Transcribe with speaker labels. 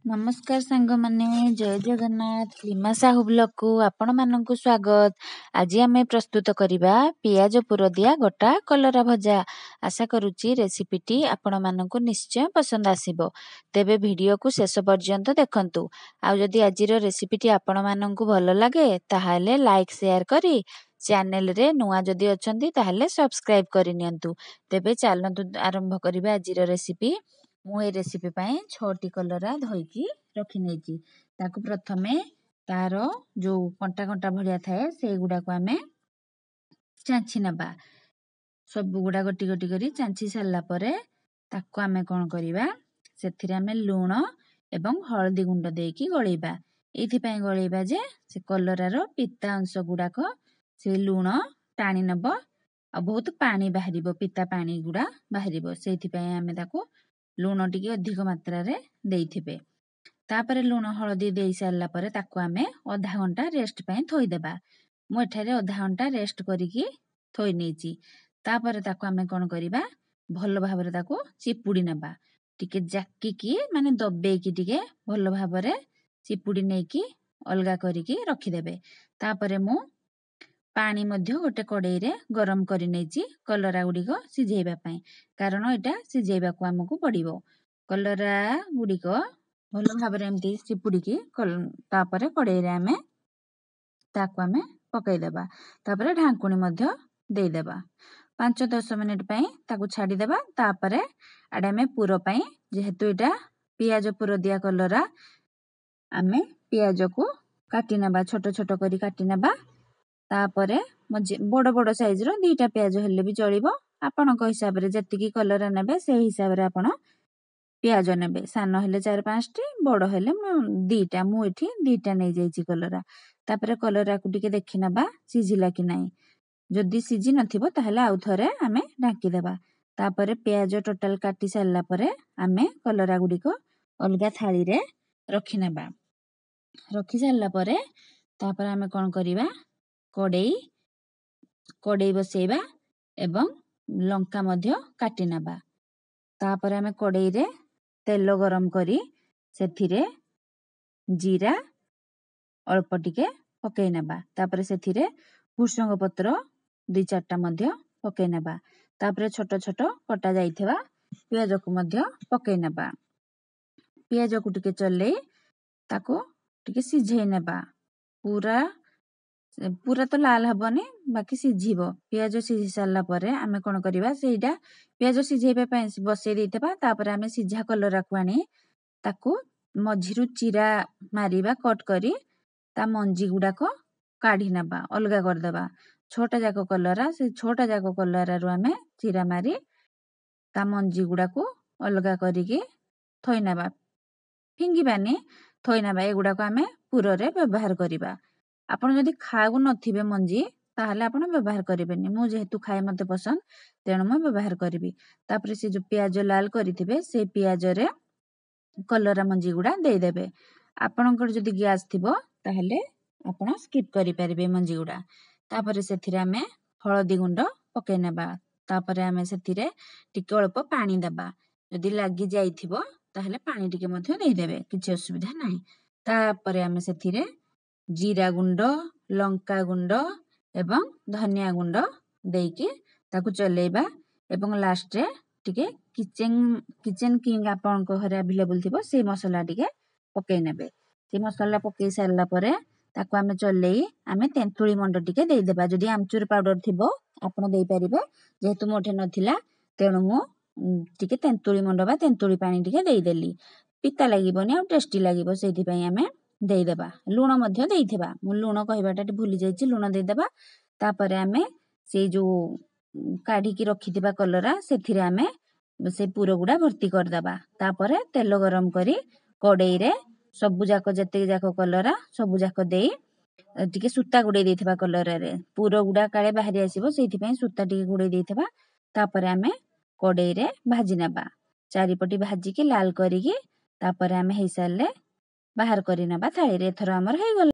Speaker 1: ନମସ୍କାର ସାଙ୍ଗମାନେ, ଜୟ ଜଗନ୍ନାଥ। ଲିମା ସାହୁ ବ୍ଲଗକୁ ଆପଣମାନଙ୍କୁ ସ୍ୱାଗତ। ଆଜି ଆମେ ପ୍ରସ୍ତୁତ କରିବା ପିଆଜ ପୁର ଦିଆ ଗୋଟା କଲରା ଭଜା। ଆଶା କରୁଛି ରେସିପିଟି ଆପଣମାନଙ୍କୁ ନିଶ୍ଚୟ ପସନ୍ଦ ଆସିବ। ତେବେ ଭିଡ଼ିଓକୁ ଶେଷ ପର୍ଯ୍ୟନ୍ତ ଦେଖନ୍ତୁ। ଆଉ ଯଦି ଆଜିର ରେସିପିଟି ଆପଣମାନଙ୍କୁ ଭଲ ଲାଗେ, ତାହେଲେ ଲାଇକ୍, ସେୟାର କରି ଚ୍ୟାନେଲରେ ନୂଆ ଯଦି ଅଛନ୍ତି ତାହେଲେ ସବସ୍କ୍ରାଇବ୍ କରିନିଅନ୍ତୁ। ତେବେ ଚାଲନ୍ତୁ ଆରମ୍ଭ କରିବା ଆଜିର ରେସିପି। ମୁଁ ଏ ରେସିପି ପାଇଁ 6ଟି କଲରା ଧୋଇକି ରଖିନେଇଛି। ତାକୁ ପ୍ରଥମେ ତାର ଯେଉଁ କଣ୍ଟା କଣ୍ଟା ଭଳିଆ ଥାଏ, ସେଇଗୁଡ଼ାକୁ ଆମେ ଚାଞ୍ଚି ନେବା। ସବୁଗୁଡ଼ା ଗୋଟି ଗୋଟି କରି ଚାଞ୍ଚି ସାରିଲା ପରେ ତାକୁ ଆମେ କ'ଣ କରିବା? ସେଥିରେ ଆମେ ଲୁଣ ଏବଂ ହଳଦୀ ଗୁଣ୍ଡ ଦେଇକି ଗୋଳେଇବା। ଏଇଥିପାଇଁ ଗୋଳେଇବା ଯେ ସେ କଲରାର ପିତା ଅଂଶ ଗୁଡ଼ାକ ସେ ଲୁଣ ଟାଣି ନେବ ଆଉ ବହୁତ ପାଣି ବାହାରିବ, ପିତା ପାଣି ଗୁଡ଼ା ବାହାରିବ। ସେଇଥିପାଇଁ ଆମେ ତାକୁ ଲୁଣ ଟିକେ ଅଧିକ ମାତ୍ରାରେ ଦେଇଥିବେ। ତାପରେ ଲୁଣ ହଳଦୀ ଦେଇ ସାରିଲା ପରେ ତାକୁ ଆମେ ଅଧା ଘଣ୍ଟା ରେଷ୍ଟ ପାଇଁ ଥୋଇଦେବା। ମୁଁ ଏଠାରେ ଅଧା ଘଣ୍ଟା ରେଷ୍ଟ କରିକି ଥୋଇ ନେଇଛି। ତାପରେ ତାକୁ ଆମେ କ'ଣ କରିବା? ଭଲ ଭାବରେ ତାକୁ ଚିପୁଡ଼ି ନେବା, ଟିକେ ଜାକିକି, ମାନେ ଦବେଇକି ଟିକେ ଭଲ ଭାବରେ ଚିପୁଡ଼ି ନେଇକି ଅଲଗା କରିକି ରଖିଦେବେ। ତାପରେ ମୁଁ ପାଣି ମଧ୍ୟ ଗୋଟେ କଡ଼େଇରେ ଗରମ କରି ନେଇଛି କଲରା ଗୁଡ଼ିକ ସିଝେଇବା ପାଇଁ, କାରଣ ଏଇଟା ସିଝେଇବାକୁ ଆମକୁ ପଡ଼ିବ। କଲରା ଗୁଡ଼ିକ ଭଲ ଭାବରେ ଏମିତି ଚିପୁଡ଼ିକି ତାପରେ କଡ଼େଇରେ ଆମେ ତାକୁ ଆମେ ପକାଇଦେବା। ତାପରେ ଢାଙ୍କୁଣୀ ମଧ୍ୟ ଦେଇଦେବା। 5-10 ମିନିଟ୍ ପାଇଁ ତାକୁ ଛାଡ଼ିଦେବା। ତାପରେ ଆଡ଼େ ଆମେ ପୁର ପାଇଁ, ଯେହେତୁ ଏଇଟା ପିଆଜ ପୁର ଦିଆ କଲରା, ଆମେ ପିଆଜକୁ କାଟି ନେବା, ଛୋଟ ଛୋଟ କରି କାଟି ନେବା। ତାପରେ ବଡ଼ ବଡ଼ ସାଇଜ୍ର 2ଟା ପିଆଜ ହେଲେ ବି ଚଳିବ। ଆପଣଙ୍କ ହିସାବରେ ଯେତିକି କଲରା ନେବେ, ସେଇ ହିସାବରେ ଆପଣ ପିଆଜ ନେବେ। ସାନ ହେଲେ 4-5ଟି, ବଡ଼ ହେଲେ ମୁଁ 2ଟା। ମୁଁ ଏଠି 2ଟା ନେଇଯାଇଛି କଲରା। ତାପରେ କଲରାକୁ ଟିକେ ଦେଖି ନେବା ସିଝିଲା କି ନାହିଁ। ଯଦି ସିଝି ନଥିବ ତାହେଲେ ଆଉ ଥରେ ଆମେ ଢାଙ୍କିଦେବା। ତାପରେ ପିଆଜ ଟୋଟାଲ କାଟି ସାରିଲା ପରେ ଆମେ କଲରା ଗୁଡ଼ିକ ଅଲଗା ଥାଳିରେ ରଖିନେବା। ରଖି ସାରିଲା ପରେ ତାପରେ ଆମେ କ'ଣ କରିବା? କଡ଼େଇ ବସେଇବା ଏବଂ ଲଙ୍କା ମଧ୍ୟ କାଟି ନେବା। ତାପରେ ଆମେ କଡ଼େଇରେ ତେଲ ଗରମ କରି ସେଥିରେ ଜିରା ଅଳ୍ପ ଟିକେ ପକେଇ ନେବା। ତାପରେ ସେଥିରେ ଭୃଷଙ୍ଗ ପତ୍ର 2-4ଟା ମଧ୍ୟ ପକେଇ ନେବା। ତାପରେ ଛୋଟ ଛୋଟ କଟା ଯାଇଥିବା ପିଆଜକୁ ମଧ୍ୟ ପକେଇ ନେବା। ପିଆଜକୁ ଟିକେ ଚଲେଇ ତାକୁ ଟିକେ ସିଝେଇ ନେବା। ପୁରା ପୁରା ତ ଲାଲ ହବନି, ବାକି ସିଝିବ। ପିଆଜ ସିଝି ସାରିଲା ପରେ ଆମେ କ'ଣ କରିବା? ସେଇଟା ପିଆଜ ସିଝେଇବା ପାଇଁ ବସେଇ ଦେଇଥିବା। ତାପରେ ଆମେ ସିଝା କଲରାକୁ ଆଣି ତାକୁ ମଝିରୁ ଚିରା ମାରିବା, କଟ୍ କରି ତା ମଞ୍ଜି ଗୁଡ଼ାକ କାଢ଼ି ନେବା, ଅଲଗା କରିଦେବା। 6ଟା ଯାକ କଲରା, ସେ 6ଟା ଯାକ କଲରାରୁ ଆମେ ଚିରା ମାରି ତା ମଞ୍ଜି ଗୁଡ଼ାକୁ ଅଲଗା କରିକି ଥୋଇ ନେବା। ଫିଙ୍ଗିବାନି, ଥୋଇ ନେବା। ଏଗୁଡ଼ାକୁ ଆମେ ପୁରରେ ବ୍ୟବହାର କରିବା। ଆପଣ ଯଦି ଖାଉନଥିବେ ମଞ୍ଜି, ତାହେଲେ ଆପଣ ବ୍ୟବହାର କରିବେନି। ମୁଁ ଯେହେତୁ ଖାଏ, ମୋତେ ପସନ୍ଦ, ତେଣୁ ମୁଁ ବ୍ୟବହାର କରିବି। ତାପରେ ସେ ଯେଉଁ ପିଆଜ ଲାଲ କରିଥିବେ, ସେଇ ପିଆଜରେ କଲରା ମଞ୍ଜି ଗୁଡ଼ା ଦେଇଦେବେ। ଆପଣଙ୍କର ଯଦି ଗ୍ୟାସ୍ ଥିବ ତାହେଲେ ଆପଣ ସ୍କିପ୍ କରିପାରିବେ ମଞ୍ଜି ଗୁଡ଼ା। ତାପରେ ସେଥିରେ ଆମେ ହଳଦୀ ଗୁଣ୍ଡ ପକେଇ ନେବା। ତାପରେ ଆମେ ସେଥିରେ ଟିକେ ଅଳ୍ପ ପାଣି ଦେବା। ଯଦି ଲାଗି ଯାଇଥିବ ତାହେଲେ ପାଣି ଟିକେ ମଧ୍ୟ ଦେଇଦେବେ, କିଛି ଅସୁବିଧା ନାହିଁ। ତାପରେ ଆମେ ସେଥିରେ ଜିରା ଗୁଣ୍ଡ, ଲଙ୍କା ଗୁଣ୍ଡ ଏବଂ ଧନିଆ ଗୁଣ୍ଡ ଦେଇକି ତାକୁ ଚଲେଇବା ଏବଂ ଲାଷ୍ଟରେ ଟିକେ କିଚେନ୍ କିଙ୍ଗ ଆପଣଙ୍କ ଘରେ ଆଭେଲେବୁଲ୍ ଥିବ, ସେଇ ମସଲା ଟିକେ ପକେଇ ନେବେ। ସେ ମସଲା ପକେଇ ସାରିଲା ପରେ ତାକୁ ଆମେ ଚଲେଇ ଆମେ ତେନ୍ତୁଳି ମଣ୍ଡ ଟିକେ ଦେଇଦେବା। ଯଦି ଆମଚୁର ପାଉଡର ଥିବ ଆପଣ ଦେଇପାରିବେ। ଯେହେତୁ ମୋ ଠେ ନଥିଲା, ତେଣୁ ମୁଁ ଟିକେ ତେନ୍ତୁଳି ମଣ୍ଡ ବା ତେନ୍ତୁଳି ପାଣି ଟିକେ ଦେଇଦେଲି। ପିତା ଲାଗିବନି ଆଉ ଟେଷ୍ଟି ଲାଗିବ, ସେଇଥିପାଇଁ ଆମେ ଦେଇଦେବା। ଲୁଣ ମଧ୍ୟ ଦେଇଥିବା, ମୁଁ ଲୁଣ କହିବାଟା ଭୁଲି ଯାଇଛି। ଲୁଣ ଦେଇଦେବା। ତାପରେ ଆମେ ସେଇ ଯୋଉ କାଢିକି ରଖିଥିବା କଲରା, ସେଥିରେ ଆମେ ସେ ପୁର ଗୁଡ଼ା ଭର୍ତ୍ତି କରିଦେବା। ତାପରେ ତେଲ ଗରମ କରି କଡ଼େଇରେ ସବୁ ଯାକ, ଯେତିକି ଯାକ କଲରା ସବୁ ଯାକ ଦେଇ ଟିକେ ସୂତା ଗୁଡ଼େଇ ଦେଇଥିବା କଲରାରେ, ପୁର ଗୁଡ଼ା କାଳେ ବାହାରି ଆସିବ, ସେଇଥିପାଇଁ ସୂତା ଟିକେ ଗୁଡ଼େଇ ଦେଇଥିବା। ତାପରେ ଆମେ କଡ଼େଇରେ ଭାଜି ନେବା, ଚାରିପଟି ଭାଜିକି ଲାଲ କରିକି। ତାପରେ ଆମେ ହେଇସାରିଲେ ବାହାର କରିନେବା ଥାଳିରେ। ଏଥର ଆମର ହେଇଗଲା।